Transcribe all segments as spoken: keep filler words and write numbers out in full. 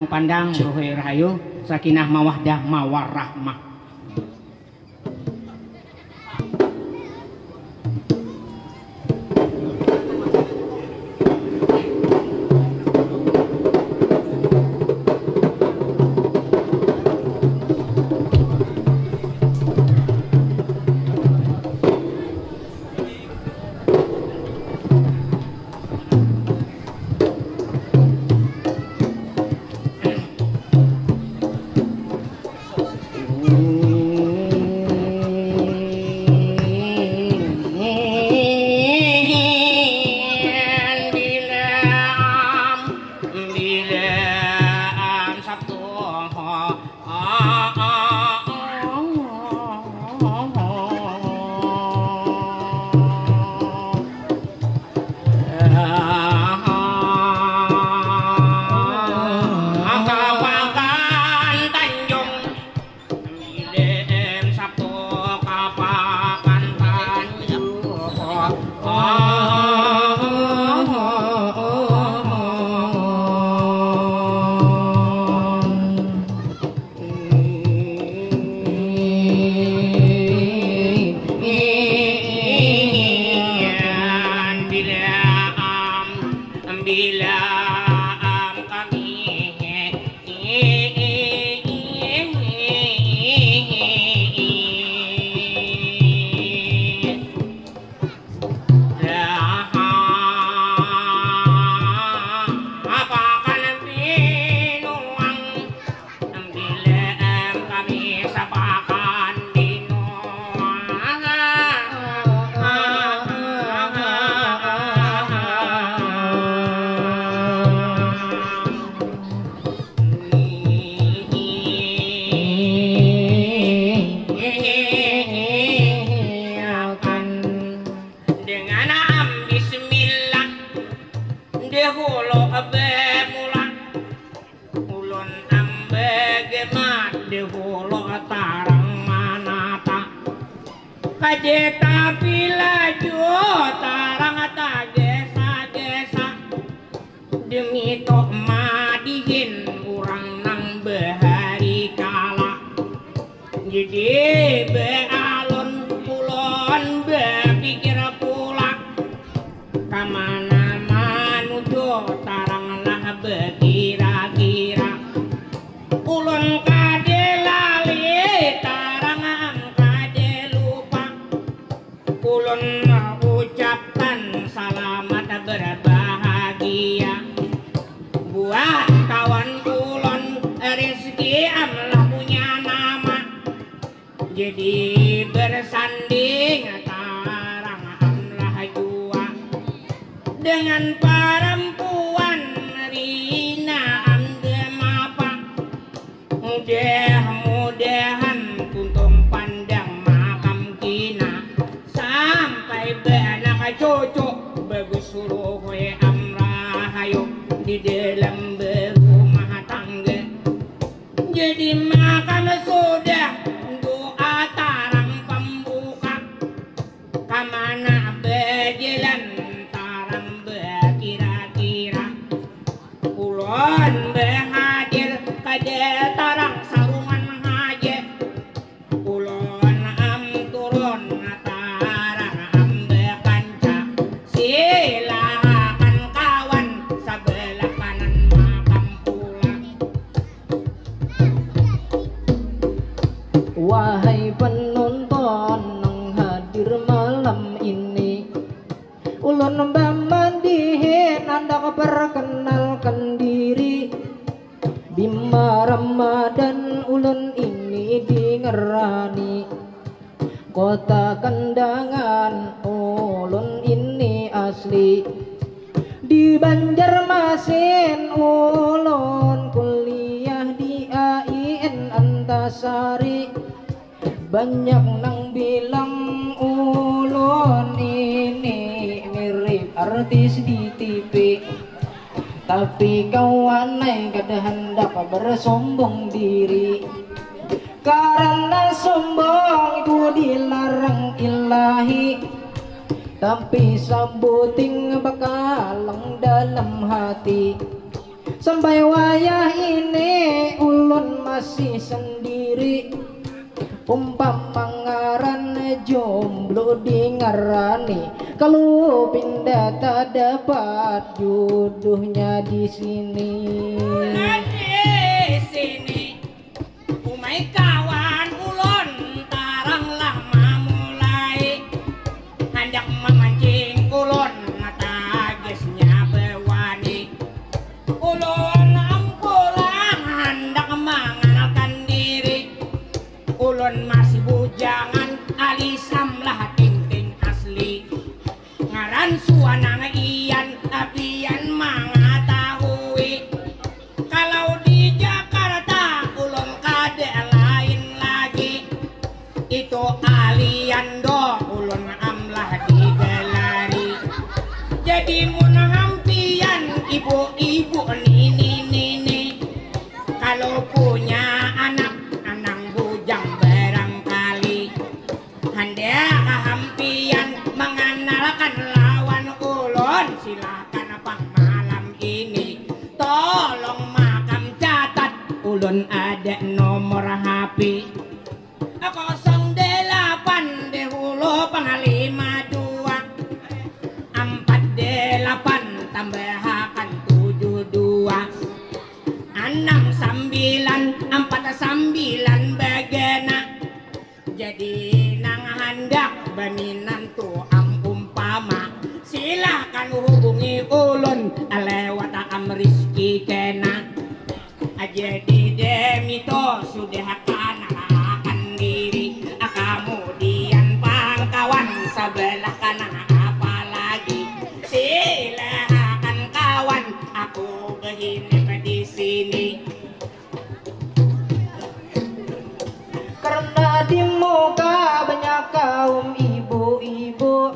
Pandang ruhai rahayu, sakinah mawadah mawarahmah. Kapakan Tanjung. Bileem Sabtu kapakan Tanjung. Bilaam, bilaam kami. Apakan pinuang. Bileem kami sapakan dino. Dengan am bismillah dahulu bamula. Ulun am bagema dahulu tarang manata. Kada tapi laju tarang tagasa-gasa. Demi tu madihin urang nang bahari kala. Jadi baalun ulun bapikir pula. Kamana manuju tarang lah bakira-kira. Ulun kada lali tarang am kada lupa. Ulun ucapkan salamat berbahagia. Buat kawan ulun Rizki am lah punya nama. Jadi bersanding tarang am lah jua dengan parampuan Rina am gemapa. Mudah-mudahan tuntung pandang makam kina sampai baanak cucu bagus ruhui am rahayu di dalam berumah tangga. Jadi makam sudah doa tarang pambuka. Kamana bajalan tarang bakira-kira. Ulun bahadir kada tarang sarungan haja. Ulun am turun tarang am bakanca. Silakan kawan sabalah kanan makam pula. Wahai penonton nang hadir malam ini, ulun bamadihin handak perkenalkan diri. Bima Ramadan ulun ini dingerani. Kota Kandangan ulun ini asli. Di Banjarmasin ulun kuliah di A I N Antasari. Banyak nang bilang ulun ini mirip artis di T V. Tapi kawan ai kada handak bersombong diri. Karena sombong itu dilarang ilahi. Tapi sabuting bakalang dalam hati. Sampai wayah ini ulun masih sendiri. Umpama ngaran jomblo dingarani, kalau pindah tak dapat jodohnya di sini. Di sini. Umai kawan ulun tarang lah mamulai, handak mamancing ulun tagisnya bawani. Ulun am pulang handak manganalkan diri. Ulun masih bujangan, alisam lah tintin asli. Ngaran suanang Ian, apian mangatahui. Kalau di Jakarta ulun kada lain lagi. Itu Aliando ulun amlah digelari. Jadi mun hampian ibu-ibu nini-nini, kalau punya anak anang bujang barangkali, handak hampian manganalkan lawan ulun, silakan pang malam ini. Tolong makam catat, ulun ada nomor H P. Kosong delapan dahulu pang lima dua, ampat delapan tambahakan tujuh dua, anam sambilan, ampat sambilan bagana. Jadi nang handak baminantu am umpama, silahkan hubungi ulun lewat am Rizky kena. Jadi demi to sudah kanalakan diri, kemudian pang kawan sabelah kanan apalagi. Silahkan kawan, aku behinip di sini. Karena di muka banyak kaum ibu-ibu,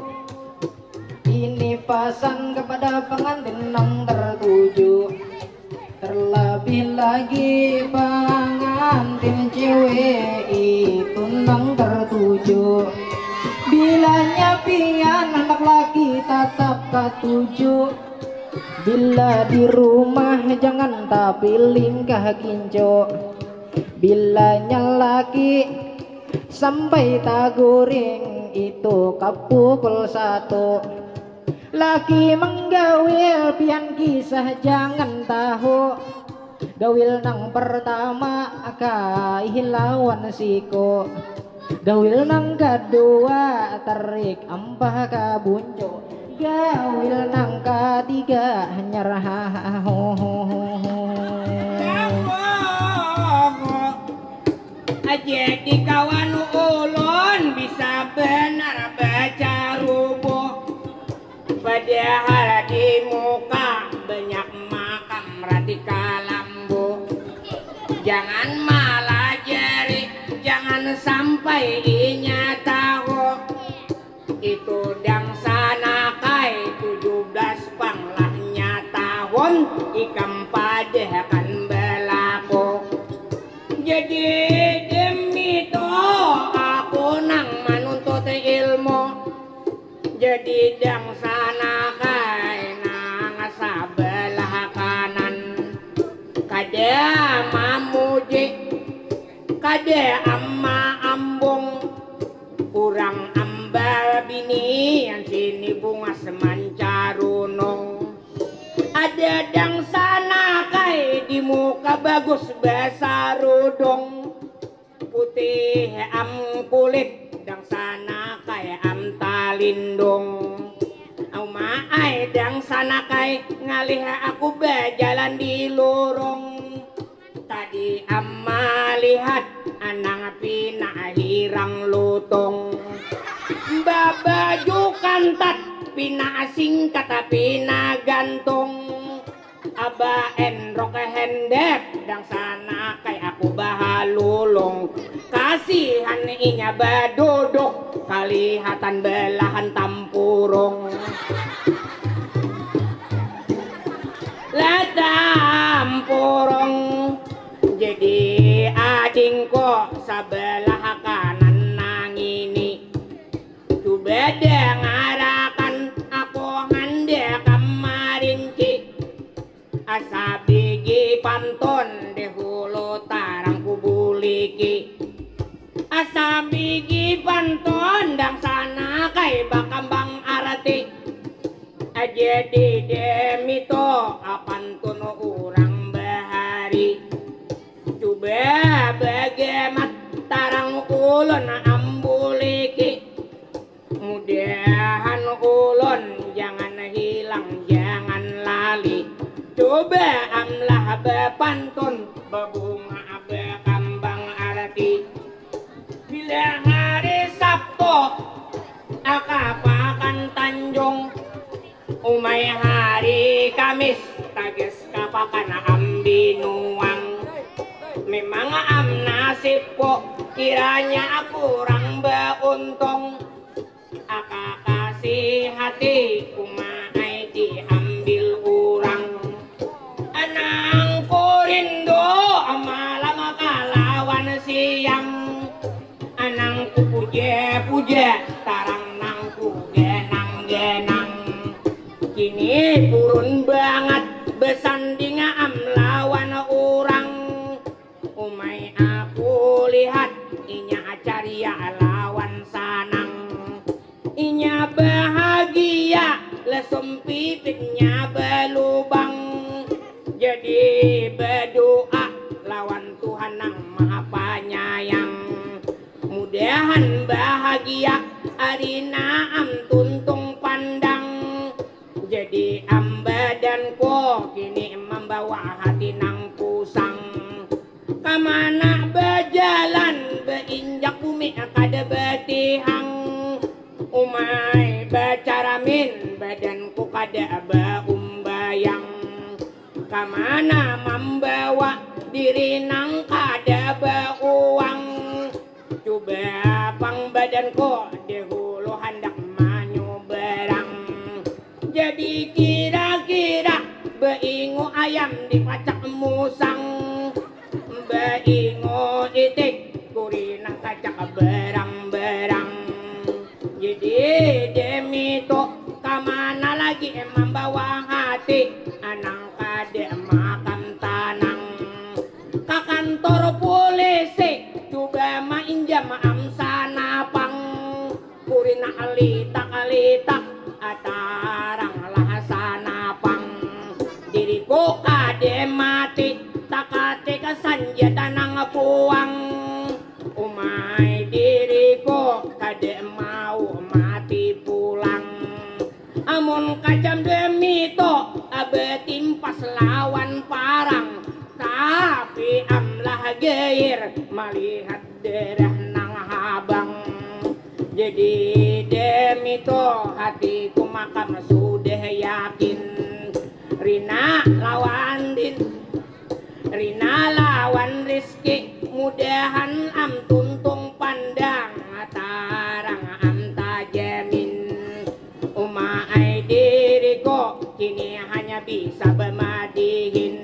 ini pasan kepada pengantin nang tertuju. Terlebih lagi pengantin cewek itu nang tertuju. Bilanya pian anak laki tatap katuju. Bila di rumah jangan tapi lingkah ginco. Bilanya laki sampai taguring itu ka pukul satu. Laki menggawil pian kisah jangan tahu. Gawil nang pertama kaih lawan siku. Gawil nang kedua terik ampah ka buncu. Gawil nang ketiga hanyar hahaha. Jadi kawan ulun bisa benar bacarubuh. Padahal di muka banyak makam rati kalambu. Jangan malajari, jangan sampai inya tahu. Itu dangsanakai tujuh belas panglahnya tahun ikam padahakan balaku. Jadi demi to aku nang manuntut ilmu. Jadi dangsanakai nang sabelah kanan. Kada mamuji, kada ama ambung. Urang ambal binian sini bungas mancarunung. Ada dangsanakai di muka bagus basarudung. Putih am kulit dangsanakai am talindung. Uma ai dangsanakai ngalih aku bajalan di lurung. Tadi am malihat anang pina hirang lutung. Babaju kantat pina singkat pina gantung. Aba endrok hendek dangsanakai aku bahalulung. Kasihan inya baduduk kalihatan belahan tampurung. Lah tampurung. Jadi adingku sabelah kanan nang ini. Coba dangarakan aku handak marinci. Asa bigi Bigi pantun dangsana kai bakambang arti. Jadi demi to apantun urang bahari. Cuba bagamat tarang ulun ambuliki. Mudahan ulun jangan hilang, jangan lali. Coba amlah bapantun, babunga bakambang arti. Bila hari Sabtu, aka pakan Tanjung. Umai hari Kamis, tagas ka pakan Ambinuang. Memang am nasibku, kiranya aku urang bauntung. Aka kasih hati, uma ai diambil urang. Anangku rindu malam kalawan siang. Anangku puja-puja, tarang nangku ganang-ganang. Kini purun bangat, basanding am lawan urang. Umai aku lihat, inya caria lawan sanang. Inya bahagia, lesum pipitnya balubang. Jadi badoa lawan Tuhan nang Maha Panyayang. Mudahan bahagia, ari naam tuntung pandang. Jadi am badanku kini mambawa hati nang pusang. Kamana bajalan, bainjak bumi kada batihang. Umai bacaramin, badanku kada baumbayang. Kamana mambawa diri nang kada bauang. Cuba pang badanku dahulu handak manyubarang. Jadi kira-kira baingu ayam dipacak musang. Baingu itik kurinah kacak barang-barang. Jadi demi tu kamana lagi mambawa hati, anang kada makam tanang. Ka kantor polisi, cuba mainjam am sanapang. Kurinah litak-litak, atarang lah sanapang. Diriku kada mati, takatik sanjata nang puang. Umai diriku kada mau mati pulang. Amun kacam demi tu, batimpas lawan parang. Tapi am lah gair malihat darah nang habang. Jadi demi tu hatiku makam sudah yakin. Rina lawan Din, Rina lawan Rizki, mudahan am tuntung pandang, tarang am tajamin. Uma ai diriku kini hanya bisa bamadihin.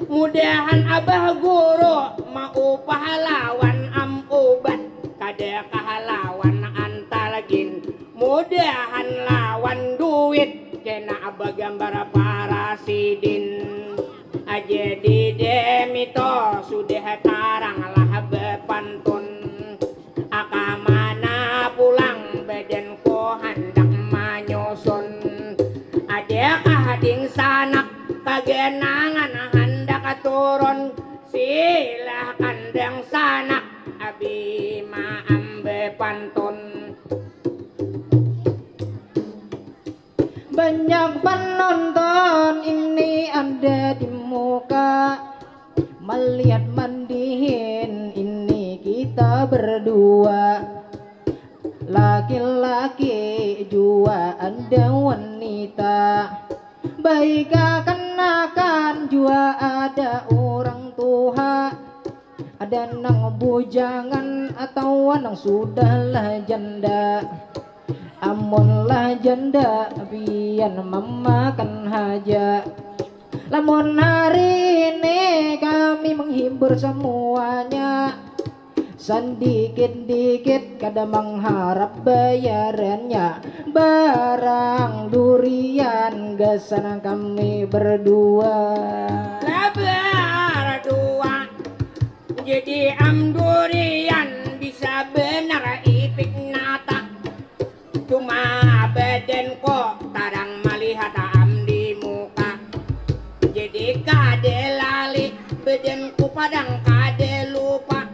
Mudahan abah guru maupah lawan am ubat, kada kahalawan antal gin. Mudahan lawan duit kena bagambar para sidin. Jadi demi to sudah tarang lah bapantun. Aka mana pulang badanku handak manyusun. Adakah dingsanak kaganangan handak turun? Silahkan dangsanak abi maam bapantun. Banyak penonton ini ada di muka. Melihat mandihin ini kita berdua. Laki-laki jua ada wanita. Baik kekanakan jua ada orang tuha. Ada nang bujangan atawa nang sudah lah janda. Amun lah janda, pian mamakan haja. Lamun hari ini kami menghibur semuanya. Sandikit-dikit kada mengharap bayarannya. Barang durian gasan kami berdua. Lah berdua. Jadi am durian bisa Badanku padang kada lupa,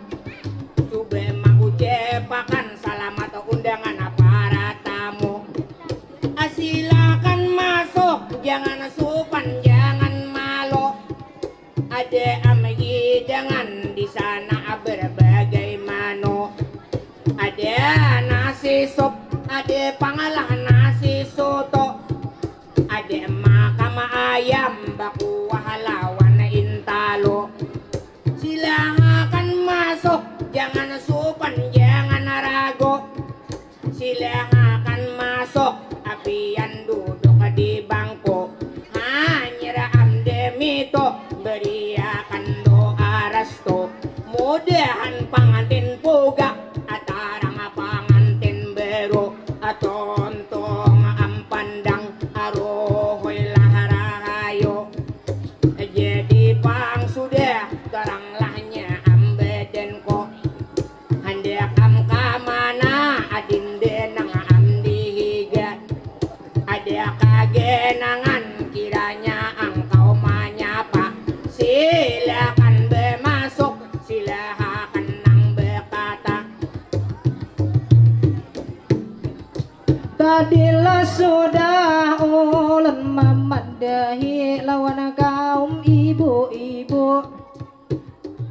cuba maucapakan salamat undangan para tamu. Silakan masuk, jangan supan, jangan malu. Ada am hidangan di sana berbagai manu. Ada nasi sup, ada pangalah nasi soto. Ada makam ayam bakuah lawan intalu. Silakan masuk, jangan supan, jangan ragu. Silakan masuk, apian duduk di bangku. Hanyar am demi tu, beriakan doa restu. Mudahan pangantin puga, atarang pangantin baru. Atuntung am pandang, aruhuilah rahayu. Jadi pang sudah, taranglahnya am badanku. Handak am ka mana, adinda nang am dihiga. Ada kaganangan kiranya angkau manyapa. Silakan bamasuk, silakan nang bakata. Tadilah sudah ulun mamadahi lawan kaum ibu-ibu.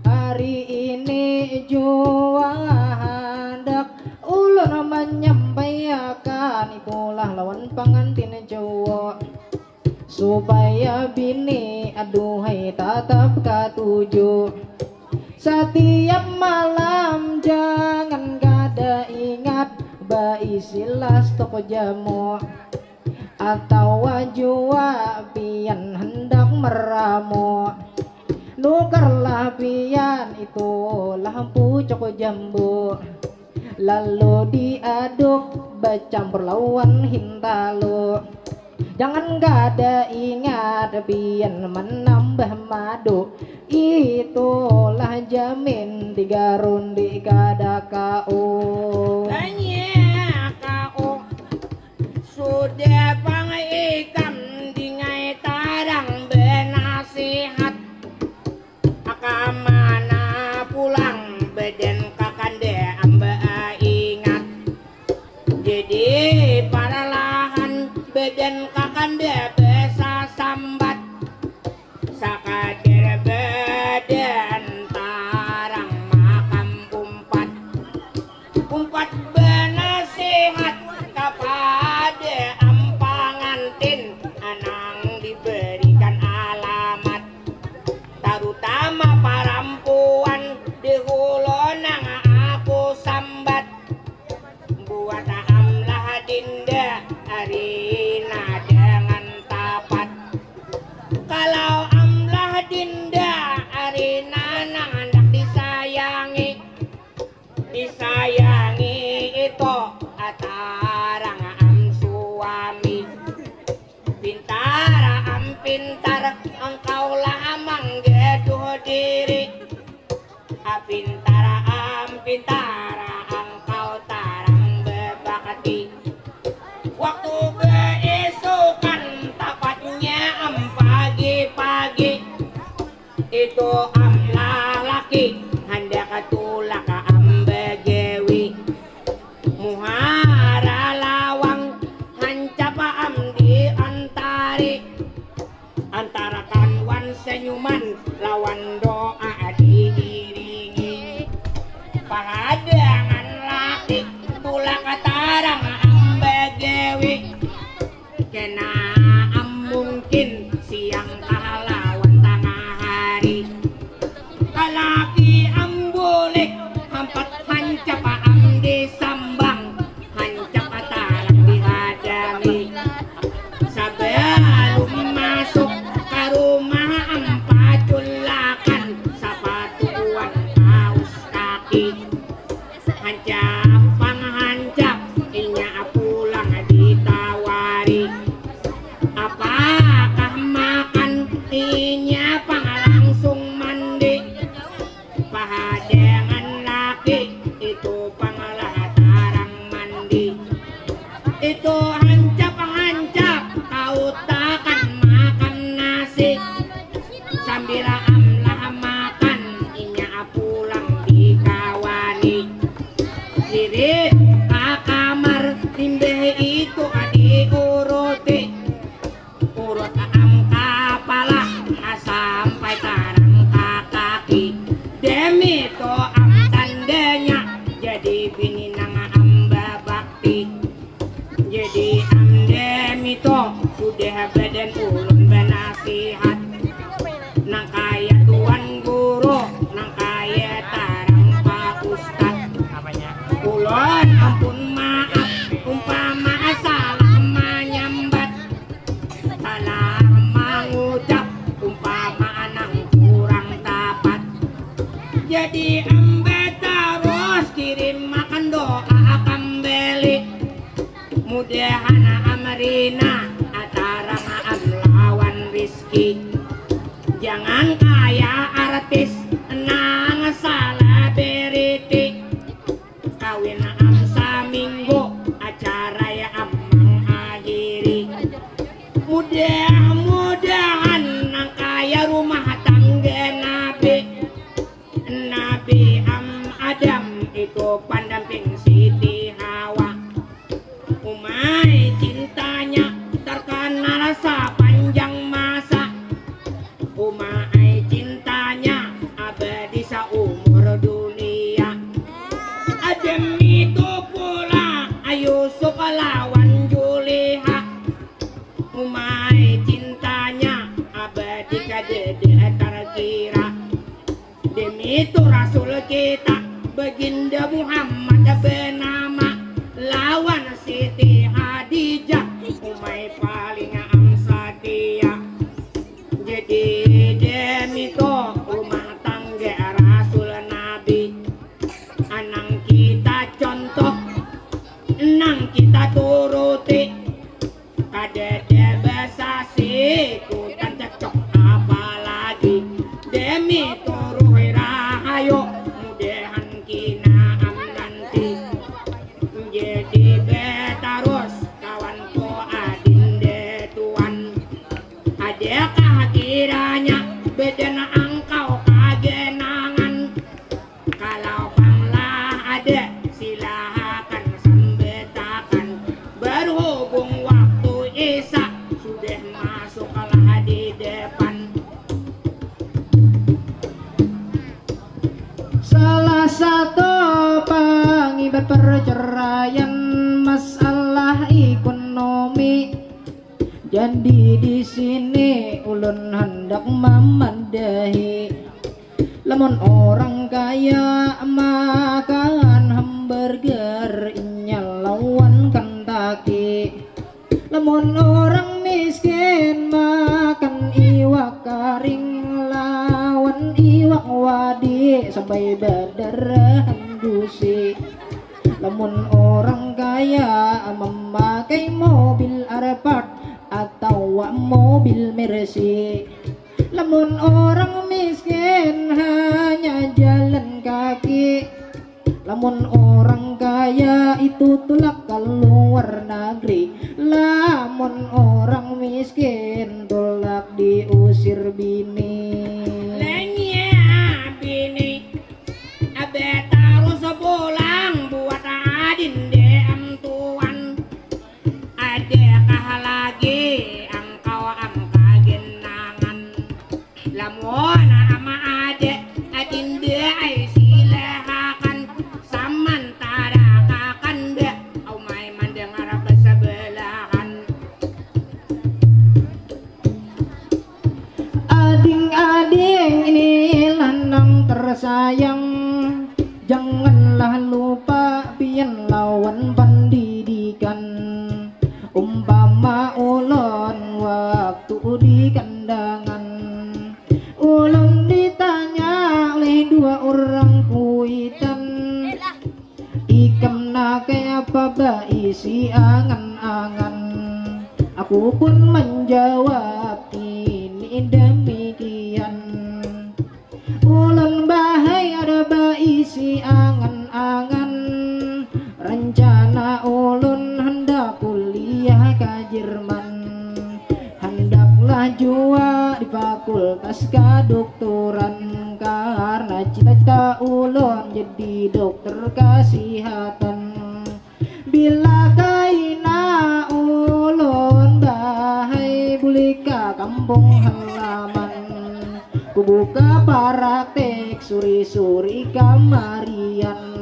Hari ini jua handak ulun manyampaiakan itulah lawan pangantin jua. Supaya bini aduhai tatap katuju. Satiap malam jangan kada ingat baisilah stok jamu. Atawa jua pian handak meramu. Nukarlah pian itulah pucuk jambu. Lalu diaduk bacampur lawan hintalu. Jangan kada ingat pian manambah madu. Itulah jamin tiga rundi kada kau. Banyak kau. Sudah pang ikam dingai tarang banasihat. Ka mana pulang badan kakanda am baingat. Jadi paralahan badan kakanda basasambat. Sakadar badan tarang makam umpat. Umpat banasihat kapada am pangantin anang diberikan alamat. Tarutama parampuan dahulu nang aku sambat. Buat amlah dinda arina dengan tapat. Kalau amlah dinda arina nang handak disayangi, disayangi itu atarang am suami. Pintar am pintar engkaulah manggaduh diri. Apintar am pintar engkau tarang babakti. Waktu baisukan tapatnya am pagi-pagi. Itu am lalaki handak tulak am bagawi. Muhara lawang hancap am diantari. Antarakan wan senyuman lawan doa diiringi. Pahadangan laki tulak tarang am bagawi. Kena am mungkin siang kah lawan tangah hari. Kalaki am bulik hampat hancap am disambang, hancap tarang dihadami. Sabalum masuk ka rumah am paculakan sapatu Jadi ambil terus kirim makan doa kembali. Mudahan amrina atarang am lawan rizki. Jangan kaya artis nang selebriti. Kawin am saminggu acara ya am mengakhiri. Mudah-mudahan nang kaya rumah tangga Nabi. Nabi am Adam itu pendamping Siti Hawa. Umai cintanya terkenal sepanjang masa. Umai cintanya abadi seumur dunia. Demitu pula Yusuf lawan Juliha. Umai cintanya abadi kadada terkira. Demitu Rasul kita Baginda Muhammad bernama lawan Siti Hadijah. Umai paling am setia. Jadi demitu rumah tangga Rasul Nabi. Anang kita contoh, nang kita turuti. Kadada basasi kutan cecok apalagi demi turuh rahayu mudahan kina am nanti. Jadi betarus kawanku adinda tuan. Adakah kiranya badan angkau kagenangan? Kalau pang lah ada, silahakan sambatakan. Berhubung waktu Isya sudah masuklah di depan. Salah satu pangibat perceraian masalah ekonomi. Jadi di sini ulun hendak mamadahi, lamun orang kaya makan hamburger inya lawan Kentucky. Lamun orang miskin makan iwak karing lawan iwak wadi sampai badarahan gusi. Lamun orang kaya memakai mobil Alphard atau mobil Mercy. Lamun orang miskin hanya jalan kaki. Lamun orang kaya itu tulak ke luar negeri. Lamun orang miskin tulak diusir bini. Lenya bini. Ada tarus pulang buat adin D M tuan. Adakah lagi angkau am kagenangan? Lamun ama ada adinda ai silahakan samantara kakanda aumai mandangar basabalahan. Ading-ading ini lanang tersayang, janganlah lupa pian lawan pendidikan. Umpama ulun waktu di kandangan, ulun ditanya oleh dua orang kuitan, ikam nak apa baisi angan-angan? Aku pun menjawab ini demikian. Ulun bahai ada baisi angan-angan. Rencana ulun hendak kuliah ke Jerman. Hendaklah jua di fakultas kedokteran karena cita-cita ulun jadi dokter kesihatan. Bila kaina ulun bahai bulik ka kampung halaman. Kubuka praktek suri-suri kamarian.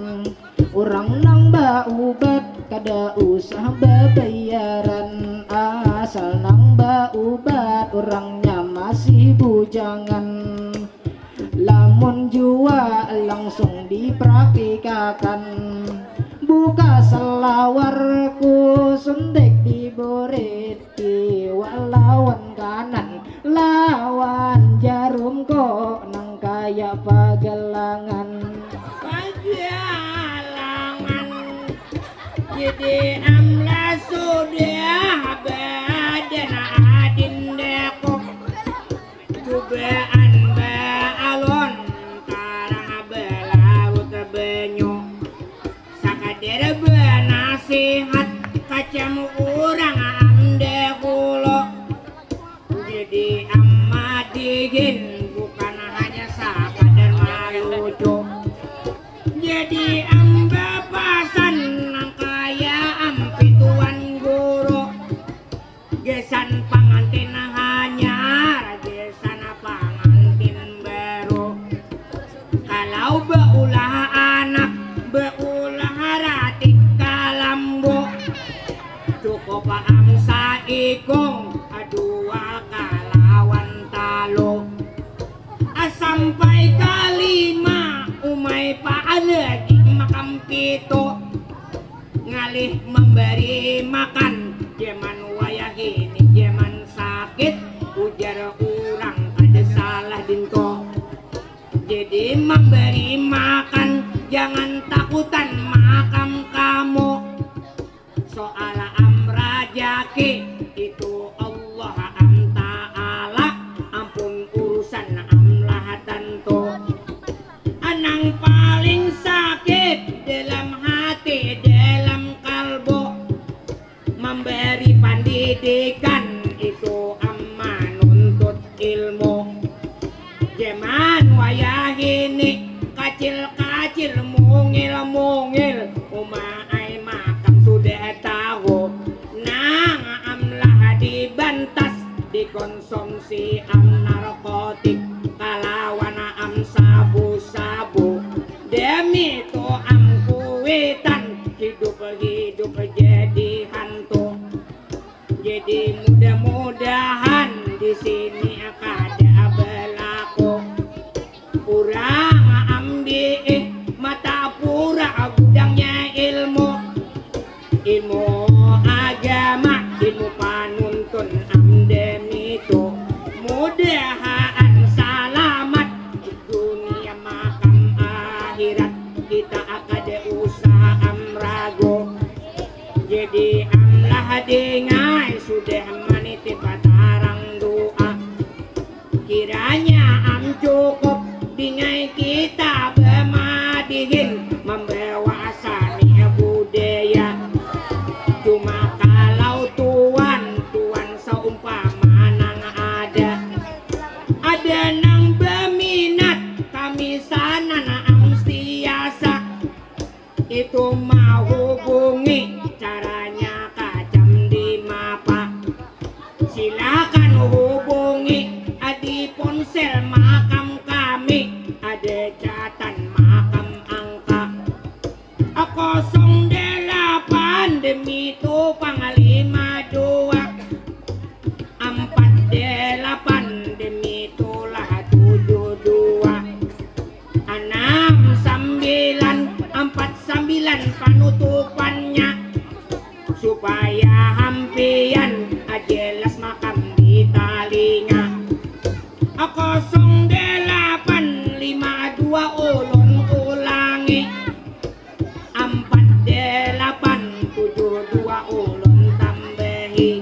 Urang nang baubat kada usah babayaran. Asal nang baubat urangnya masih bujangan. Lamun jua langsung dipraktikakan. Buka salawar ku suntik di burit kiwa lawan kanan. Lawan jarum ko nang kaya pagal Langan. Pajalangan. Jadi amlah sudah badan adin deko. Cubaan baalon tarang balarut banyu. Sakadar banasihat kacam urang am dahulu. Jadi am madihin bukan hanya sakadar malucu. Jadi am bapasan nang kaya am pituan guru. Gasan pangantin hanyar, gasan pangantin baru. Kalau baulah anak, baulah ratik kalambu. Cukup am saikung, dua kalawan talu. Sampai kalima, umai pa lagi makam pitu. Ngalih mambari makan, jaman wayah ini jaman sakit, ujar urang kada salah dinto. Jadi mambari makan, jangan takutan makam kamu. Soal am rajaki, itu Allah am Ta'ala, ampun urusan am lah tantu. Nang paling sakit dalam hati, dalam kalbu, mambari pandidikan itu am manuntut ilmu. Jaman wayah ini kacil-kacil, mungil-mungil, uma ai makam sudah tahu. Nang am lah dibantas, dikonsumsi am narkotik, kalawan am sabu-sabu. Demi tu am kuitan, hidup-hidup jadi hantu. Jadi mudah-mudahan di sini kada balaku. Urang ambiih mata pura gudangnya ilmu. Ilmu agama, ilmu panuntun am demi tu. Mudahan salamat dunia makam akhirat, kita kada usah am ragu. Jadi am lah dingai sudah manitip tarang doa. Kiranya am cukup dingai kita bamadihin mambawa sani budaya. Cuma kalau tuan, tuan saumpama nang ada. Ada nang baminat kami sanan am siasa. Itu mahubungi caranya kacam di mapa. Silakan hubungi di ponsel makam kami, ada catan makam angka kosong delapan demi tu panglima dua. Ampat delapan demi tulah tujuh dua. Anam sambilan, ampat sambilan panutupannya. Supaya hampian jelas makam di talinga. Kosong delapan lima dua ulun ulangi. Ampat delapan tujuh dua ulun tambahi.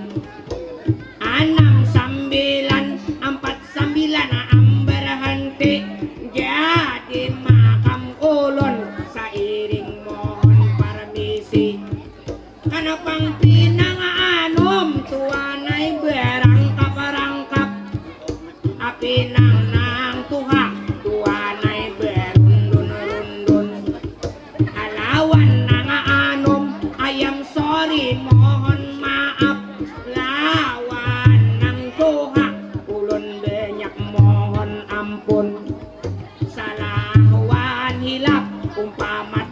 Anam sambilan ampat sambilan am barhanti. Jadi makam ulun sairing mohon parmisi. Kana pang pinang anum tuanai barangkap-rangkap. Pinang nang tuha tuanai barundun-rundun. Lawan nang anum ayam sorry mohon maaf. Lawan nang tuha ulun banyak mohon ampun. Salah wan hilap umpama